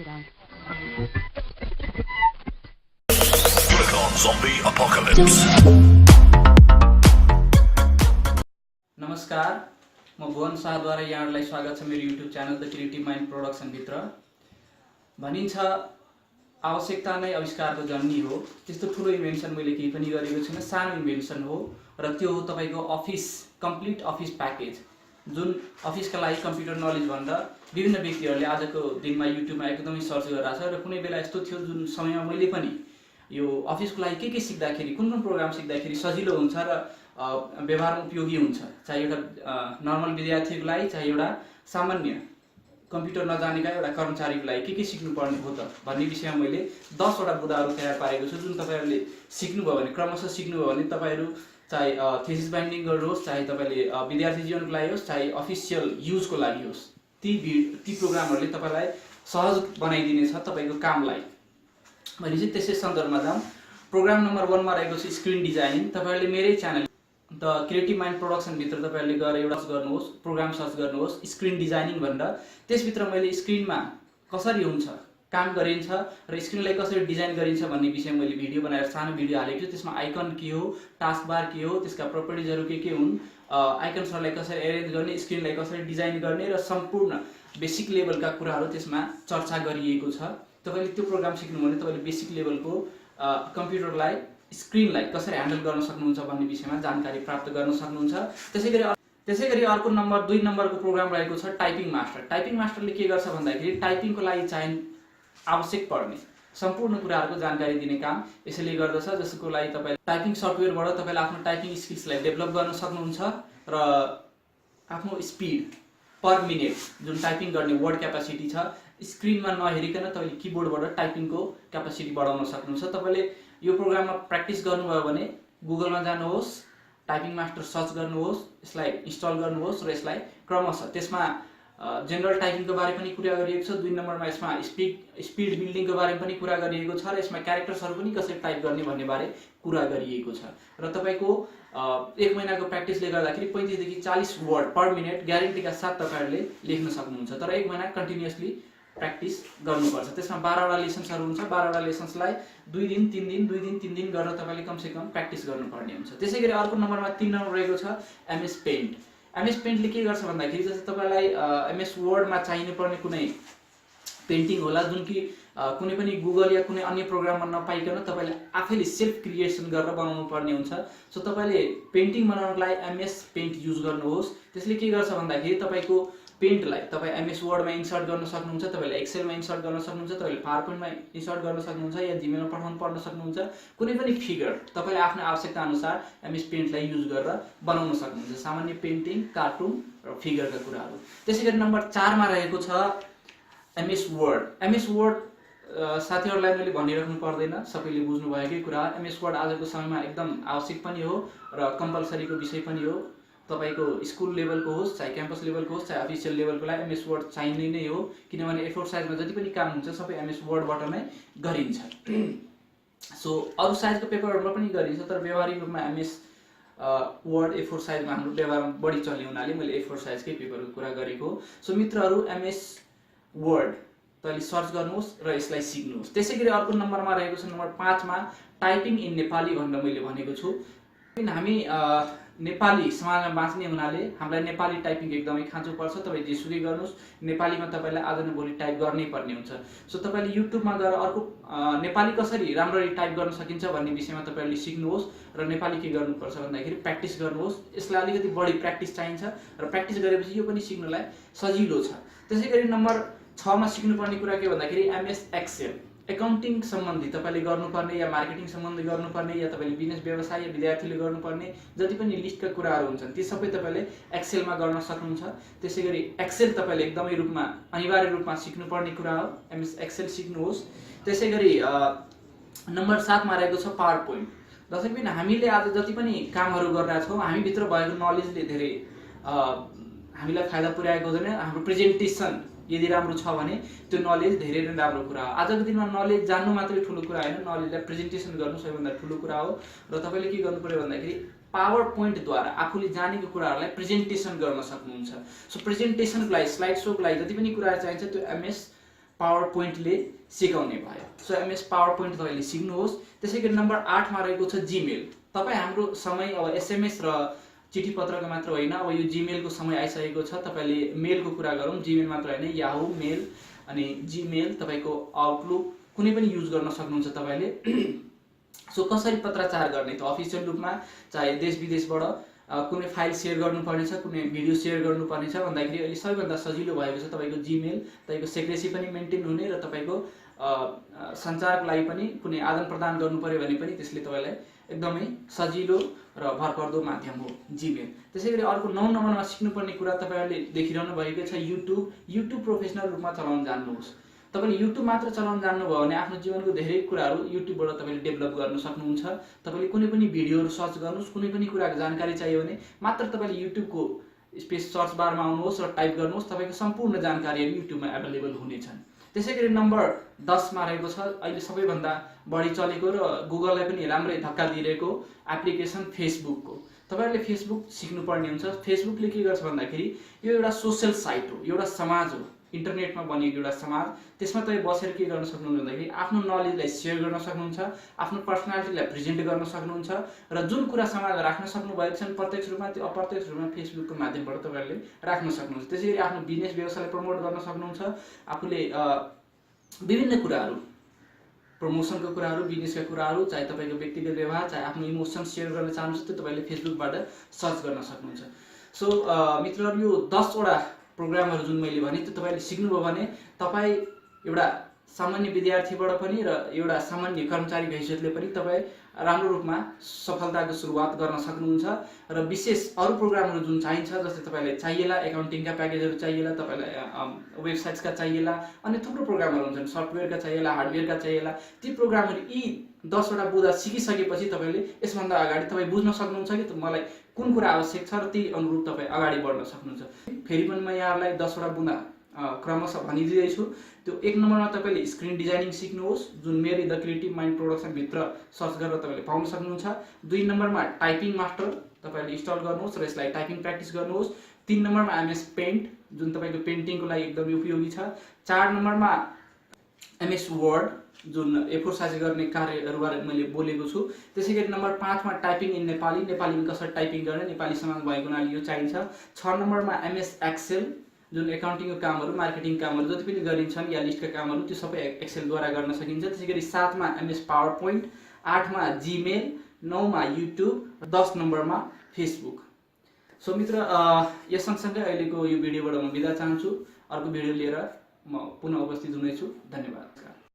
it out. Click on Zombie Apocalypse. नमस्कार, म भुवन शाहद्वारा यहाँहरूलाई स्वागत छ मेरो YouTube channel the creative mind production भित्र। भनिन्छ आवश्यकता नै आविष्कारको जन्नी हो। त्यस्तो ठुलो इन्भेन्सन मैले केही पनि गरेको छैन, सानो इन्भेन्सन हो र त्यो हो तपाईको अफिस कम्प्लिट अफिस प्याकेज, जुन अफिसका लागि कम्प्युटर नलेज भनेर विभिन्न व्यक्तिहरूले आजको दिनमा युट्युबमा एकदमै सर्च गरिरहेछ र कुनै बेला यस्तो थियो जुन समयमा मैले पनि यो अफिसको लागि के सिक्दाखेरि कुन प्रोग्राम सिक्दाखेरि सजिलो हुन्छ र व्यवहारमा उपयोगी हुन्छ, चाहे एउटा नर्मल विद्यार्थीको लागि चाहे एउटा सामान्य कम्प्युटर नजानेका एउटा कर्मचारीको लागि के सिक्नुपर्ने हो त भन्ने विषयमा मैले 10 वटा बुदाहरू तयार पारेको छु, जुन तपाईहरुले सिक्नुभयो भने क्रमशः सिक्नुभयो भने तपाईहरु चाहे थेसिस बाइन्डिङ गर्नुहोस्, चाहे तपाईले विद्यार्थी जीवनको लागि होस्, चाहे अफिसियल युजको लागि होस्, ती प्रोग्रामहरुले तपाईलाई सहज बनाइदिनेछ तपाईको कामलाई। मैले चाहिँ त्यसै सन्दर्भमा जाम। प्रोग्राम नम्बर 1 मा रहेको छ स्क्रिन डिजाइनिङ। तपाईहरुले मेरै channel the creative mind production भित्र तपाईहरुले गएर एउटा सर्च गर्नुहोस्, प्रोग्राम सर्च गर्नुहोस् स्क्रिन डिजाइनिङ भनेर। त्यसभित्र मैले स्क्रिनमा कसरी हुन्छ, काम गरिन्छ र स्क्रिनलाई कसरी डिजाइन गरिन्छ भन्ने विषयमा मैले भिडियो बनाएर सानो भिडियो हालेको छु। त्यसमा आइकन के हो, टास्क बार के हो, त्यसका प्रपर्टिजहरु के हुन्, आइकन्सहरुलाई कसरी एरेन्ज गर्ने, स्क्रिनलाई कसरी डिजाइन गर्ने र सम्पूर्ण बेसिक लेभलका कुराहरु त्यसमा चर्चा गरिएको छ। तपाईले त्यो प्रोग्राम सिक्नु भने तपाईले बेसिक लेभलको कम्प्युटरलाई स्क्रिनलाई कसरी ह्यान्डल गर्न सक्नुहुन्छ भन्ने विषयमा जानकारी प्राप्त गर्न सक्नुहुन्छ। त्यसैगरी अर्को नम्बर 2 नम्बरको प्रोग्राम रहेको छ टाइपिङ मास्टर। टाइपिङ मास्टरले के गर्छ भन्दाखेरि टाइपिङको लागि चाहिँ आवश्यक पर्ने सम्पूर्ण कुराहरुको जानकारी दिने काम यसैले गर्दछ, जसको लागि तपाई टाइपिङ सफ्टवेयरबाट तपाईले आफ्नो टाइपिङ स्किल्सलाई डेभलप गर्न सक्नुहुन्छ र आफ्नो स्पिड पर मिनेट जुन टाइपिङ गर्ने वर्ड क्यापासिटी छ स्क्रिनमा नहेरिकन तपाईले किबोर्डबाट टाइपिङको क्यापासिटी बढाउन सक्नुहुन्छ। तपाईले यो प्रोग्राममा प्र्याक्टिस गर्नुभयो भने गुगलमा जानुहोस्, टाइपिङ मास्टर सर्च गर्नुहोस्, यसलाई इन्स्टल गर्नुहोस् र यसलाई क्रमशः त्यसमा जनरल टाइपिङको बारे पनि कुरा गरिएको छ। 2 नम्बरमा यसमा स्पिड बिल्डिङको बारेमा पनि कुरा गरिएको छ र यसमा क्यारेक्टर्सहरु पनि कसरी टाइप गर्ने भन्ने बारे कुरा गरिएको छ र तपाईको 1 महिनाको प्र्याक्टिसले गर्दाखेरि 35 देखि 40 वर्ड पर मिनेट ग्यारेन्टीका साथ तपाईहरुले लेख्न सक्नुहुन्छ। तर 1 महिना कन्टिन्युअसली प्र्याक्टिस गर्नुपर्छ। त्यसमा 12 वटा लेसन्सहरु हुन्छ। 12 वटा लेसन्सलाई 2 दिन 3 दिन 2 दिन 3 दिन गरेर तपाईले कम से कम प्र्याक्टिस गर्नुपर्ने हुन्छ। त्यसैगरी अर्को नम्बरमा 3 नम्बर रहेको छ एमएस पेन्ट। एमएस पेन्टले के गर्छ भन्दाखेरि जस्तै तपाईलाई एमएस वर्डमा चाहिने पर्ने कुनै पेन्टिङ होला जुन कि कुनै पनि गुगल या कुनै अन्य प्रोग्राममा नपाइकन तपाईले आफैले सेल्फ क्रिएसन गरेर बनाउनु पर्ने हुन्छ। सो तपाईले पेन्टिङ बनाउनको लागि एमएस पेन्ट युज गर्नुहोस्। त्यसले के गर्छ भन्दाखेरि तपाईको पेन्टलाई तपाई एमएस वर्डमा इन्सर्ट गर्न सक्नुहुन्छ, तपाईले एक्सेलमा इन्सर्ट गर्न सक्नुहुन्छ, तपाईले पावरपोइन्टमा इन्सर्ट गर्न सक्नुहुन्छ या जीमेलमा पठाउन पर्न सक्नुहुन्छ। कुनै पनि फिगर तपाईले आफ्नो आवश्यकता अनुसार एमएस पेन्टलाई युज गरेर बनाउन सक्नुहुन्छ, सामान्य पेन्टिङ, कार्टुन र फिगरका कुराहरु। त्यसैगरी नम्बर 4 मा रहेको छ एमएस वर्ड। एमएस वर्ड साथीहरुलाई मैले भनिराख्नु पर्दैन, सबैले बुझ्नु भएकै कुरा। एमएस वर्ड आजको समयमा एकदम आवश्यक पनि हो र कम्पलसरीको विषय पनि हो। तपाईको स्कुल लेभलको होस्, चाहे क्याम्पस लेभलको होस्, चाहे अफिसियल लेभलको लागि एमएस वर्ड चाहिने नै हो, किनभने A4 साइजमा जति पनि काम हुन्छ सबै एमएस वर्डबाट नै गरिन्छ। सो अरु साइजको पेपरहरुमा पनि गरिन्छ, तर व्यावहारिक रूपमा एमएस वर्ड A4 साइजमा हाम्रो व्यवहारमा बढी चल्ने हुनाले मैले A4 साइजकै पेपरको कुरा गरेको। सो मित्रहरु एमएस वर्ड तपाईले सर्च गर्नुहोस् र यसलाई सिक्नुहोस्। त्यसैगरी अर्को नम्बरमा रहेको छ नम्बर 5 मा टाइपिङ इन नेपाली भनेर मैले भनेको छु। हामी नेपाली समाजमा बाँच्ने हुनाले हामीलाई नेपाली टाइपिङ एकदमै खाँचो पर्छ। तपाई जेसुकै गर्नुस् नेपालीमा तपाईलाई आज न भोलि टाइप गर्नै पर्ने हुन्छ। सो तपाईले युट्युबमा गएर अर्को नेपाली कसरी राम्ररी टाइप गर्न सकिन्छ भन्ने विषयमा तपाईले सिक्नुहोस् र नेपाली के गर्नुपर्छ भन्दाखेरि प्र्याक्टिस गर्नुहोस्। यसलाई अलिकति बढी प्र्याक्टिस चाहिन्छ र प्र्याक्टिस गरेपछि यो पनि सिक्नलाई सजिलो छ। त्यसैगरी नम्बर 6 मा सिक्नुपर्ने कुरा के भन्दाखेरि एमएस एक्सेल। एकाउन्टिङ सम्बन्धी तपाईले गर्नुपर्ने या मार्केटिङ सम्बन्धी गर्नुपर्ने या तपाईले बिजनेस व्यवसाय या विद्यार्थीले गर्नुपर्ने जति पनि लिस्टका कुराहरु हुन्छन् ती सबै तपाईले एक्सेलमा गर्न सक्नुहुन्छ। त्यसैगरी एक्सेल तपाईले एकदमै रूपमा अनिवार्य रूपमा सिक्नुपर्ने कुरा हो। एमएस एक्सेल सिक्नुहोस्। त्यसैगरी नम्बर 7 मा रहेको छ पावरपोइन्ट। जसै पनि हामीले आज जति पनि कामहरु गरिरहेका छौं हामी भित्र भएको नलेजले धेरै हामीलाई फाइदा पुर्याएको हुँदैन। हाम्रो प्रेजेन्टेसन यदि राम्रो छ भने त्यो नलेज धेरै नै राम्रो कुरा हो। आजको दिनमा नलेज जान्नु मात्रै ठुलो कुरा हैन, नलेजलाई प्रेजेन्टेसन गर्नु सबैभन्दा ठुलो कुरा हो। र तपाईले के गर्नु पर्यो भन्दाखेरि पावर पोइन्ट द्वारा आफूले जानेको कुराहरुलाई प्रेजेन्टेसन गर्न सक्नुहुन्छ। सो प्रेजेन्टेसनको लागि स्लाइड शोको लागि जति पनि कुरा चाहिन्छ त्यो एमएस पावर पोइन्टले सिकाउने भयो। सो एमएस पावर पोइन्ट तपाईँले सिक्नुहोस्। त्यसै गरी नम्बर 8 मा रहेको छ जीमेल। तपाईँ हाम्रो समय अब एसएमएस र चिठी पत्रको मात्र होइन, अब यो जीमेलको समय आइसकेको छ। तपाईँले मेलको कुरा गरौँ, जीमेल मात्र होइन, याहू मेल अनि जीमेल, तपाईँको आउटलुक कुनै पनि युज गर्न सक्नुहुन्छ तपाईँले। सो कसरी पत्राचार गर्ने त अफिसियल रूपमा, चाहे देश विदेशबाट कुनै फाइल सेयर गर्नुपर्ने छ, कुनै भिडियो सेयर गर्नुपर्ने छ भन्दाखेरि अहिले सबैभन्दा सजिलो भएको छ तपाईँको जीमेल। तपाईँको सेक्रेसी पनि मेन्टेन हुने र तपाईँको सञ्चारको लागि पनि कुनै आदान प्रदान गर्नु पर्यो भने पनि त्यसले तपाईँलाई एकदमै सजिलो र भरपर्दो माध्यम हो जीमेल। त्यसै गरी अर्को 9 नम्बरमा सिक्नुपर्ने कुरा तपाईँहरूले देखिरहनु भएको छ युट्युब प्रोफेसनल रूपमा चलाउन जान्नुहोस्। तपाईँले युट्युब मात्र चलाउन जान्नुभयो भने आफ्नो जीवनको धेरै कुराहरू युट्युबबाट तपाईँले डेभलप गर्न सक्नुहुन्छ। तपाईँले कुनै पनि भिडियोहरू सर्च गर्नुहोस्, कुनै पनि कुराको जानकारी चाहियो भने मात्र तपाईँले युट्युबको स्पेस सर्च बारमा आउनुहोस् र टाइप गर्नुहोस्, तपाईँको सम्पूर्ण जानकारीहरू युट्युबमा एभाइलेबल हुनेछन्। त्यसै गरी नम्बर 10 मा रहेको छ अहिले सबैभन्दा बढी चलेको र गुगललाई पनि राम्रै धक्का दिइरहेको एप्लिकेसन फेसबुकको। तपाईँहरूले फेसबुक सिक्नुपर्ने हुन्छ। फेसबुकले के गर्छ भन्दाखेरि यो एउटा सोसल साइट हो, एउटा समाज हो, इन्टरनेटमा बनिएको एउटा समाज। त्यसमा तपाईँ बसेर के गर्न सक्नुहुन्छ भन्दाखेरि आफ्नो नलेजलाई सेयर गर्न सक्नुहुन्छ, आफ्नो पर्सनालिटीलाई प्रेजेन्ट गर्न सक्नुहुन्छ र जुन कुरा समाजमा राख्न सक्नुभएको छ प्रत्यक्ष रूपमा त्यो अप्रत्यक्ष रूपमा फेसबुकको माध्यमबाट तपाईँहरूले राख्न सक्नुहुन्छ। त्यसै गरी आफ्नो बिजनेस व्यवसायलाई प्रमोट गर्न सक्नुहुन्छ। आफूले विभिन्न कुराहरू, प्रमोसनको कुराहरू, बिजनेसका कुराहरू, चाहे तपाईँको व्यक्तिगत व्यवहार, चाहे आफ्नो इमोसन सेयर गर्न चाहनुहुन्छ त्यो तपाईँले फेसबुकबाट सर्च गर्न सक्नुहुन्छ। सो मित्रहरू, यो 10 वटा प्रोग्रामहरू जुन मैले भने त्यो तपाईँले सिक्नुभयो भने तपाईँ एउटा सामान्य विद्यार्थीबाट पनि र एउटा सामान्य कर्मचारीको हैसियतले पनि तपाईँ राम्रो रूपमा सफलताको सुरुवात गर्न सक्नुहुन्छ। र विशेष अरू प्रोग्रामहरू जुन चाहिन्छ, जस्तै तपाईँलाई चाहिएला एकाउन्टिङका प्याकेजहरू चाहिएला, तपाईँलाई वेबसाइट्सका चाहिएला, अनि थुप्रो प्रोग्रामहरू हुन्छन्, सफ्टवेयरका चाहिएला, हार्डवेयरका चाहिएला, ती प्रोग्रामहरू यी 10 वटा बुँदा सिकिसकेपछि तपाईँले यसभन्दा अगाडि तपाईँ बुझ्न सक्नुहुन्छ कि मलाई कुन कुरा आवश्यक छ र त्यही अनुरूप तपाईँ अगाडि बढ्न सक्नुहुन्छ। फेरि पनि म यहाँहरूलाई 10 वटा बुँदा क्रमशः भनिदिँदैछु। त्यो 1 नम्बरमा तपाईँले स्क्रिन डिजाइनिङ सिक्नुहोस्, जुन मेरो द क्रिएटिभ माइन्ड प्रोडक्सन भित्र सर्च गरेर तपाईँले पाउन सक्नुहुन्छ। 2 नम्बरमा टाइपिङ मास्टर तपाईँले इन्स्टल गर्नुहोस् र यसलाई टाइपिङ प्र्याक्टिस गर्नुहोस्। 3 नम्बरमा एमएस पेन्ट, जुन तपाईँको पेन्टिङको लागि एकदमै उपयोगी छ। 4 नम्बरमा एमएस वर्ड, जुन A4 साइज गर्ने कार्यहरूबारे मैले बोलेको छु। त्यसै गरी नम्बर 5 मा टाइपिङ इन नेपाली, नेपालीमा कसरी टाइपिङ गर्ने, नेपाली समाज भएको हुनाले यो चाहिन्छ। 6 नम्बरमा एमएस एक्सेल, जुन एकाउन्टिङको कामहरू, मार्केटिङ कामहरू जति पनि गरिन्छन् या लिस्टका कामहरू त्यो सबै एक्सेलद्वारा गर्न सकिन्छ। त्यसै गरी 7 मा एमएस पावर पोइन्ट, 8 मा जीमेल, 9 मा युट्युब, 10 नम्बरमा फेसबुक। सो मित्र, यस सँगसँगै अहिलेको यो भिडियोबाट म बिदा चाहन्छु। अर्को भिडियो लिएर म पुनः उपस्थित हुनेछु। धन्यवाद।